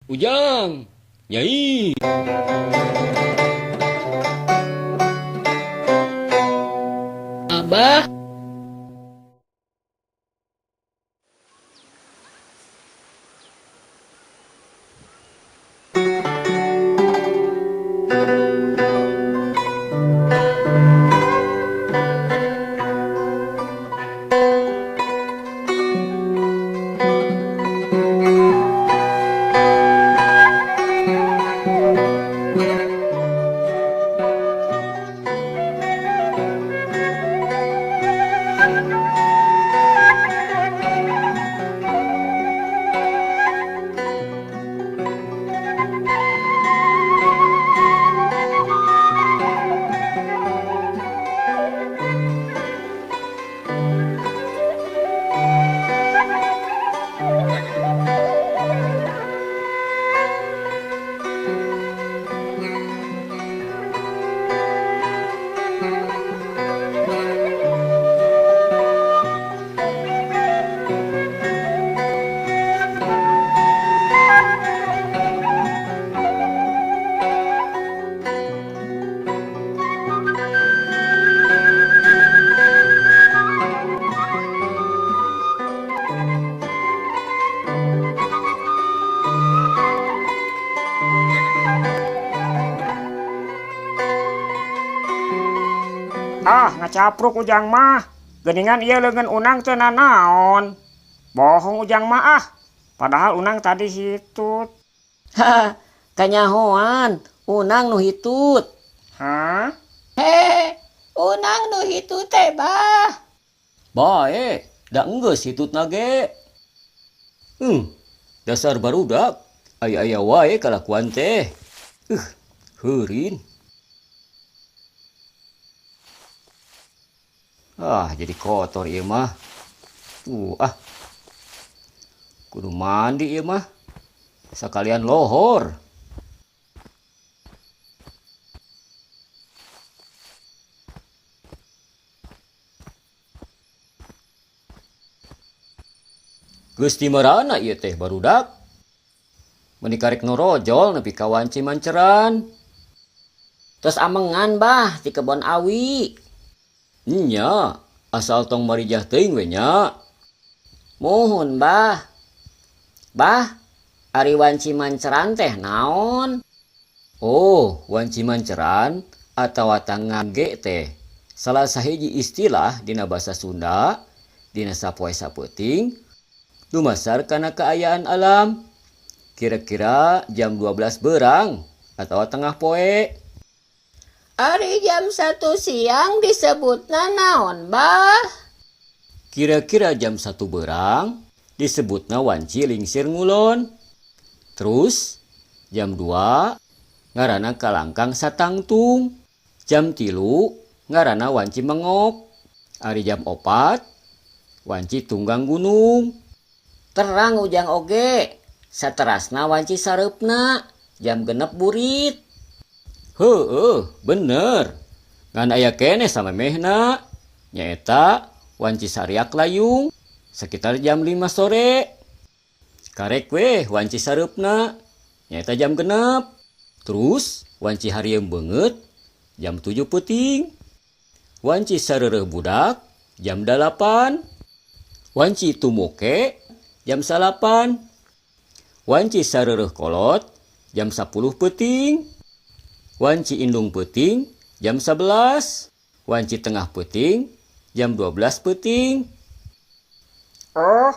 Ujang, Nyai. Abah. Ah, ngacapruk Ujang mah. Geningan ieu leungeun Unang teu nanaon. Bohong Ujang mah ah. Padahal Unang tadi hitut. Hah, kanyahoan Unang nu hitut. Hah? He, Unang nu hitut teh, Bah. Bae, da enggeus hitutna ge. Dasar barudak, aya-aya wae kalakuan teh. Heurin. Ah, jadi kotor ieu mah. Tuh, ah. Kudu mandi ieu mah. Sakalian lohor. Geus ti marana ieu teh barudak. Meuni karek norojol nepi ka wanci manceran. Tos amengan bah ti kebon awi. Nya, asal tong marijah teuing we nya. Muhun bah. Bah, ari wanci manceran teh naon? Oh, wanci manceran atawa tangage teh salah sahiji istilah dina basa Sunda dina sapoe sapeuting dumasar kana kaayaan alam. Kira-kira jam 12 berang atau tengah poe. Ari jam 1 siang disebutna naon, Bah? Kira-kira jam 1 berang disebutna wanci lingsir ngulon. Terus jam 2 ngaranna kalangkang satangtung. Jam 3 ngaranna wanci mengok. Ari jam 4 wanci tunggang gunung. Terang Ujang oge. Saterasna wanci sareupna jam 6 burit. Heueuh, bener. Ngan aya keneh samemehna. Nyaeta wanci sariak layung sekitar jam 5 sore. Karek weh wanci sareupna nyaeta jam 6. Terus wanci harieum beungeut jam 7 peuting. Wanci sareureuh budak jam 8. Wanci tumuke jam 9. Wanci sareureuh kolot jam 10 peuting. Wanci indung peuting jam 11. Wanci tengah peuting jam 12 peuting. Oh,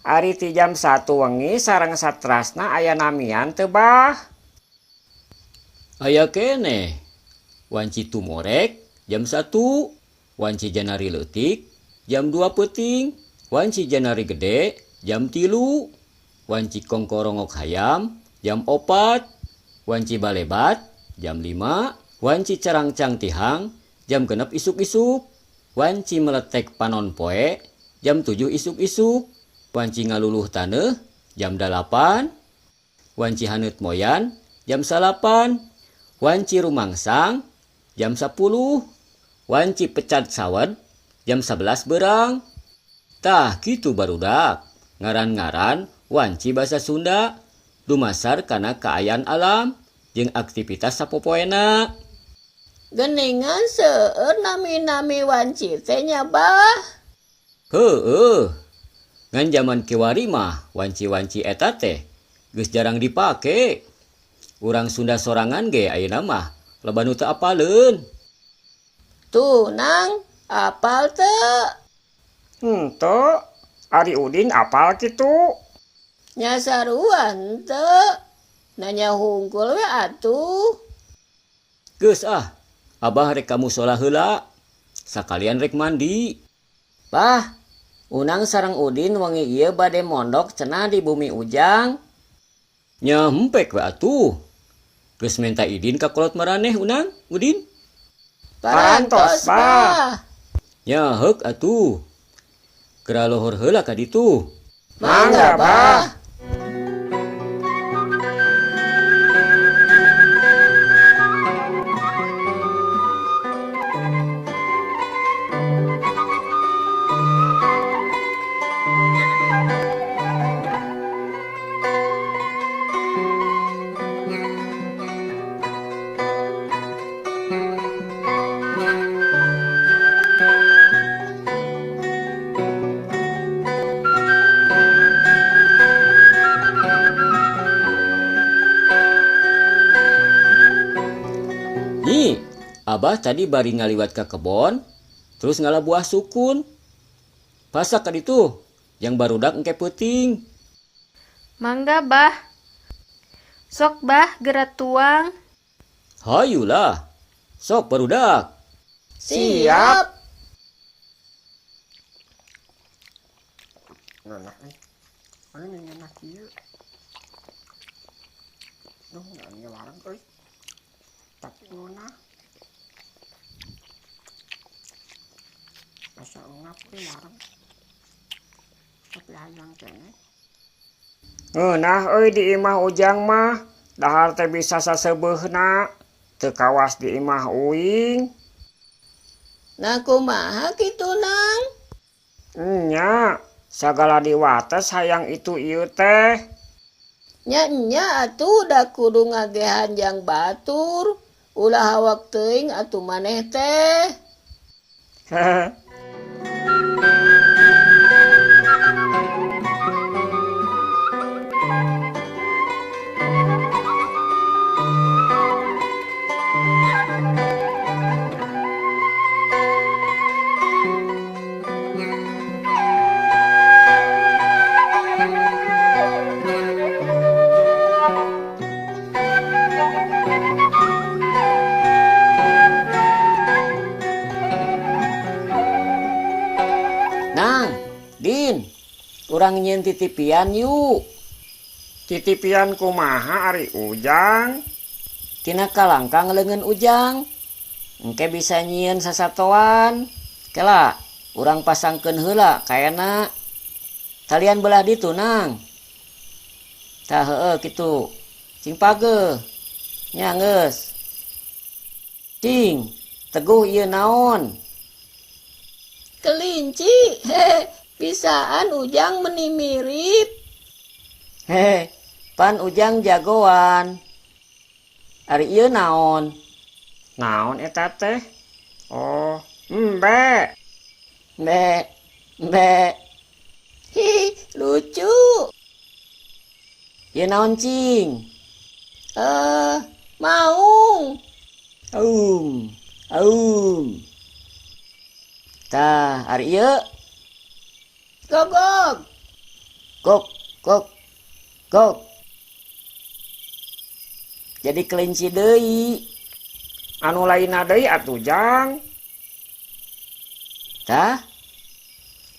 ari ti jam 1 wengi sareng satrasna aya namian teu, Bah? Aya keneh. Wanci tumorek jam 1, wanci janari leutik jam 2 peuting, wanci janari gede jam 3, wanci kongkorongok hayam jam 4, wanci balebat jam 5, wanci carangcang tihang jam 6 isuk-isuk, wanci meletek panon poe jam 7 isuk-isuk, wanci ngaluluh taneuh jam 8, wanci haneut moyan jam 9, wanci rumangsang jam 10, wanci pecat sawed jam 11 berang. Tah kitu barudak, ngaran-ngaran wanci basa Sunda Dumasar kana kaayaan alam jeung aktivitas sapopoena. Geningan seueur nami-nami wanci teh nya bah. Heueuh. Ngan jaman kiwari mah wanci-wanci eta teh geus jarang dipake. Urang Sunda sorangan ge ayeuna mah loba nu teu apaleun. Tuh Nang, apal teu? Henteu, ari Udin apal kitu? Nya sarua henteu. Nanya hungkul we atuh. Geus ah, Abah rek ka musola heula. Sakalian rek mandi. Bah, Unang sareng Udin wengi ieu bade mondok cenah di bumi Ujang. Nya hempek we atuh. Geus menta idin ka kolot maraneh Unang, Udin. Parantos, Bah. Nya heuk atuh. Geura lohor heula ka ditu. Mangga, Bah. Nyi, Abah tadi bari ngaliwat ka kebon, terus ngala buah sukun. Pasak ka ditu, yang barudak engke peuting. Mangga, Bah. Sok, Bah, geura tuang. Hayulah. Sok barudak. Siap. Ngeunah euy. Aing ngeunah kieu. Duh, ngeunah wareg euy. Tapi ngeunah. Asa eungap euy wareg. Tapi hayang keneh. Ngeunah euy di imah Ujang mah, dahar teh bisa saseubeuna. Teu kawas di imah uing. Nah kumaha kitu Nang? Nya, sagala diwates hayang itu ieu teh. Nya nya atuh da kudu ngagehan jang batur. Ulah hawak teuing atuh maneh teh. Nang, Din, urang nyieun titipian yuk. Titipian kumaha ari Ujang? Tina kalangkang leungeun Ujang. Engke bisa nyieun sasatoan. Kela, urang pasangkeun heula kaena. Talian belah ditu, Nang. Tah heueuh kitu. Cing pageuh. Nya geus. Cing, teguh ieu naon? Kelinci, hehe, bisaan Ujang meni mirip. Hehe, pan Ujang jagoan. Ari ieu naon? Naon eta teh? Oh, embe. Embe, embe. Hihi, lucu. Ieu naon cing? Maung. Aum, aum. Tah, ari ieu? Gogog. Gok, gok, gok. Jadi kelinci deui. Anu lainna deui atuh Jang. Tah?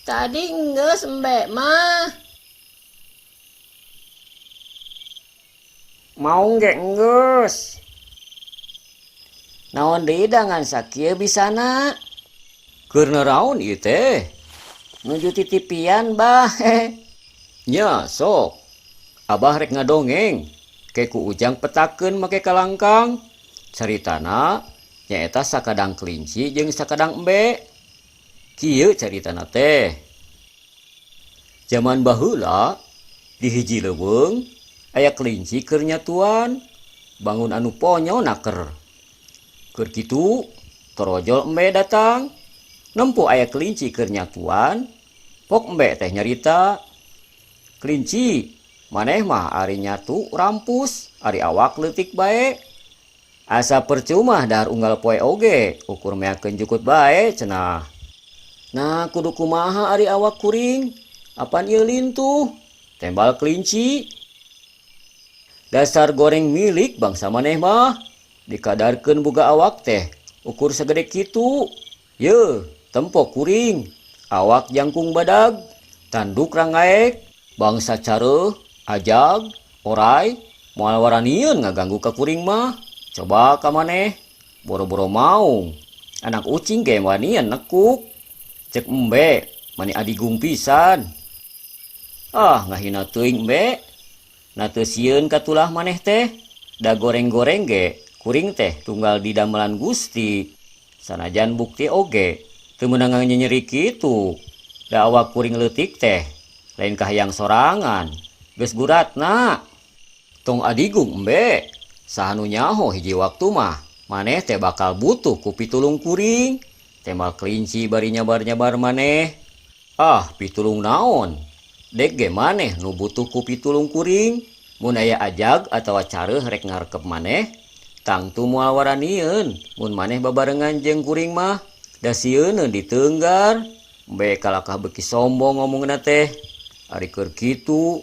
Tadi geus embe mah. Maung ge geus. Naon deui dangan sakieu bisana? Keur naraon ieu teh? Nuju titipian, Bah. Nya sok. Abah rek ngadongeng. Ke ku Ujang petakeun make kalangkang. Caritana nyaeta sakadang kelinci jeung sakadang embe. Kieu caritana teh. Jaman baheula di hiji leuweung Aya kelinci keur nyatuan, bangun anu ponyo naker. Keur kitu torojol embe datang, nempo aya kelinci keur nyatuan, pok embe teh nyarita. Kelinci, maneh mah ari nyatu rampus, ari awak leutik bae. Asa percuma dahar unggal poe oge, ukur meakeun jukut bae cenah. Nah kudu kumaha ari awak kuring, apan ieu lintuh, tembal kelinci. Dasar goreng milik bangsa maneh mah, dikadarkeun boga awak teh, ukur segede kitu. Ye, tempo kuring, awak jangkung badag, tanduk rangaek, bangsa careuh, ajag, orai, moal waranieun ngaganggu ka kuring mah. Coba ka maneh, boro-boro maung, anak ucing ge wanian nekuk. Cek embe, mani adigung pisan. Ah, ngahina teuing embe. Na teu sieun katulah maneh teh, da goreng-goreng ge kuring teh tunggal di damelan Gusti. Sanajan bukti oge teu meunang nyenyeri kitu. Da awak kuring leutik teh lain kahayang sorangan, geus guratna. Tong adigung embe, saha nu nyaho hiji waktu mah maneh teh bakal butuh ku pitulung kuring. Tembal kelinci bari nyabar-nyabar maneh. Ah, pitulung naon? Dek ge maneh nu butuh ku pitulung kuring. Mun aya ajag atawa careuh rek ngarkep maneh, tangtu moal waranieun. Mun maneh babarengan jeung kuring mah, da sieuneun diteunggar. Embe kalakah beuki sombong ngomongna teh. Ari keur kitu,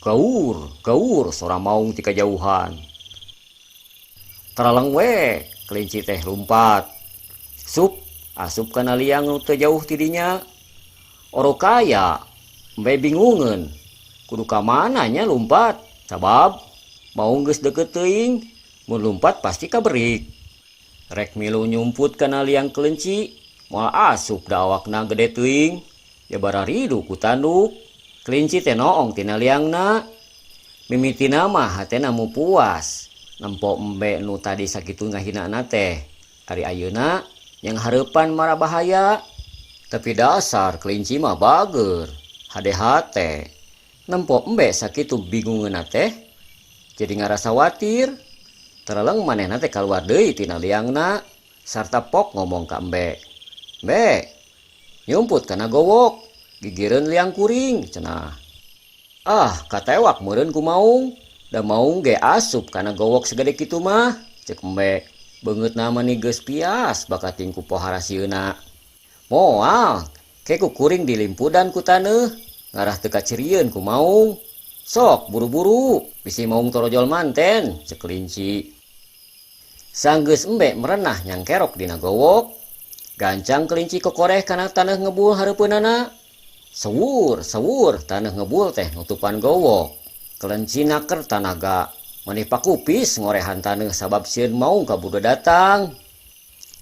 gaur, gaur sora maung ti kajauhan. Teraleng we, kelinci teh lumpat. Sup, asup kana liang nu teu jauh ti dinya. Orokaya, embe bingungeun. Kudu ka mana nya lumpat? Sabab maung geus deukeut teuing, mun lumpat pasti kaberik. Rek milu nyumput kana liang kelinci, moal asup da awakna gede teuing. Ya bararidu ku tanduk. Kelinci teh noong tina liangna. Mimitina mah hatena mu puas. Nempo embe nu tadi sakitu ngahinana teh. Ari ayeuna yang hareupan marabahaya. Tapi dasar kelinci mah bager, hade hate. Nempo embe sakitu bingungeunna teh, jadi ngarasa watir. Tereleng manehna teh kaluar deui tina liangna, sarta pok ngomong ka embe. Embe, nyumput kana gowok, gigireun liang kuring cenah. Ah, katewak meureun ku maung. Da maung ge asup kana gowok segede kitu mah, cek embe. Beungeutna mah ni geus pias bakating ku pohara sieuna. Moal, ke ku kuring dilimpudan ku taneuh, ngarah teu kacirieun ku maung. Sok buru-buru, bisi maung torojol manten, cek kelinci. Sanggeus embe merenah nyangkerok dina gowok, gancang kelinci kokoreh kana taneuh ngebul hareupeunana. Sewur, sewur, taneuh ngebul teh nutupan gowok. Kelinci naker tanaga, maneh pakupis ngorehan taneuh sabab sieun maung kaburu datang.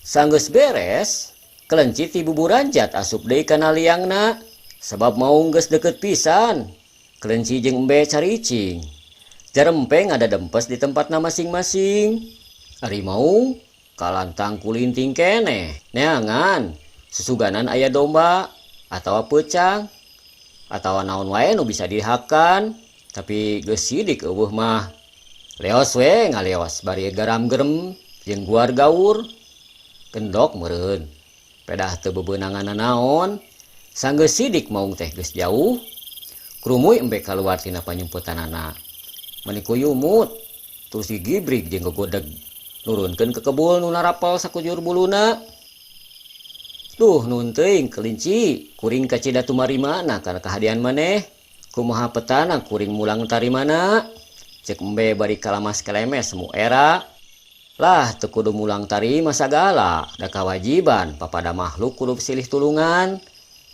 Sanggeus beres, kelinci ti buburanjat asup deui kana liangna, sabab maung geus deukeut pisan. Kelinci jeung embe caricing. Jarempe ngadadempes di tempatna masing-masing. Ari maung kalantang kulinting keneh, neangan susuganan aya domba atawa peucang atawa naon wae nu bisa dihakan, tapi geus sidik eueuh mah. Leos we ngaleos bari garam gerem jeung guar gaur. Kendok meureun. Pedah teu bebeunangan nanaon. Sanggeus sidik maung teh geus jauh. Krumuy embe kaluar tina panyumputanana. Mani kuyumut, terus digibrig jeung gogodeg. Nurunkeun ke kebul nu narapel sakujur buluna. Duh, nun teuing kelinci, kuring kacida tumarimana kana kahadian maneh. Kumaha petana kuring mulang tarimana. Cek embe bari kalamas kelemes mu era. Lah, teu kudu mulang tarima sagala, da kawajiban papada makhluk kudu silih tulungan.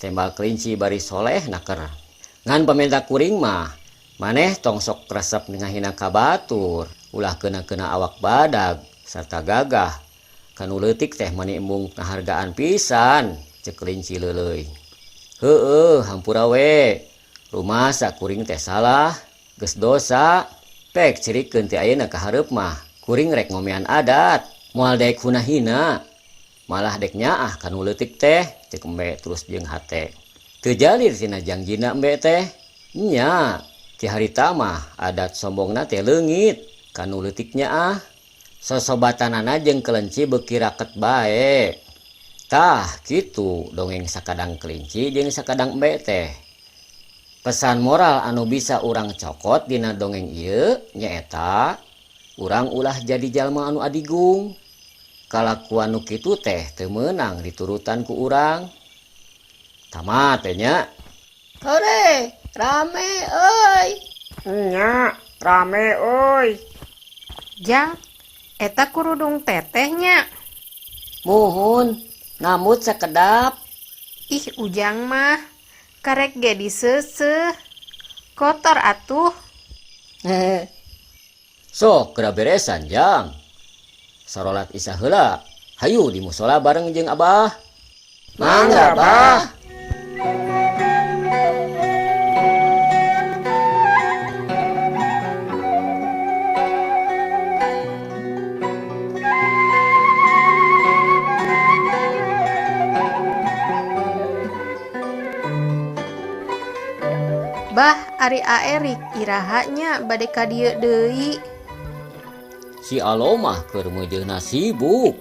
Tembal kelinci bari soleh naker. Ngan pamenta kuring mah, maneh tong sok resep ngahina ka batur, ulah keuna-keuna awak badag sarta gagah. Kanu leutik teh mani embung ngahargaan pisan, cek kelinci leuleuy. Heueuh, hampura we. Rumasa kuring teh salah, geus dosa. Pek cirikeun ti ayeuna ka hareup mah, kuring rek ngomean adat, moal daek hunahina. Malah dek nyaah kanu leutik teh, cek embe terus jeung hate. Teu jalir tina jangjina embe teh. Nya, Ti harita mah adat sombongna teh leungit kanu leutik nyaah. Sosobatanana jeung kelenci beuki raket bae. Tah kitu dongeng sakadang kelinci jeung sakadang embe teh. Pesan moral anu bisa urang cokot dina dongeng ieu nyaeta urang ulah jadi jalma anu adigung. Kalakuan nu kitu teh teu meunang diturutan ku urang. Tamat teh nya. Hore, rame euy. Nya, rame euy. Jang, eta kurudung teteh nya. Muhun, ngamut sakedap. Ih, Ujang mah karek ge diseuseuh. Kotor atuh. Sok geura beresan, Jang. Sarolat isya heula. Hayu di musola bareng jeung Abah. Mangga, Bah. Bah, ari Aerik iraha nya bade ka dieu deui. Si Alo mah keur meujeuna sibuk.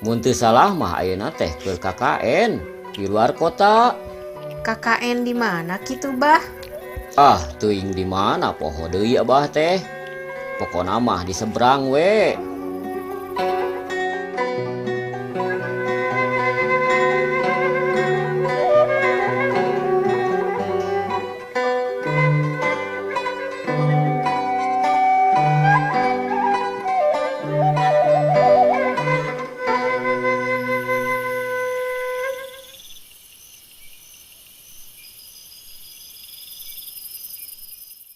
Mun teu salah mah ayeuna teh keur KKN di luar kota. KKN di mana kitu, Bah? Ah, teuing di mana poho deui Abah teh. Pokona mah di seberang we.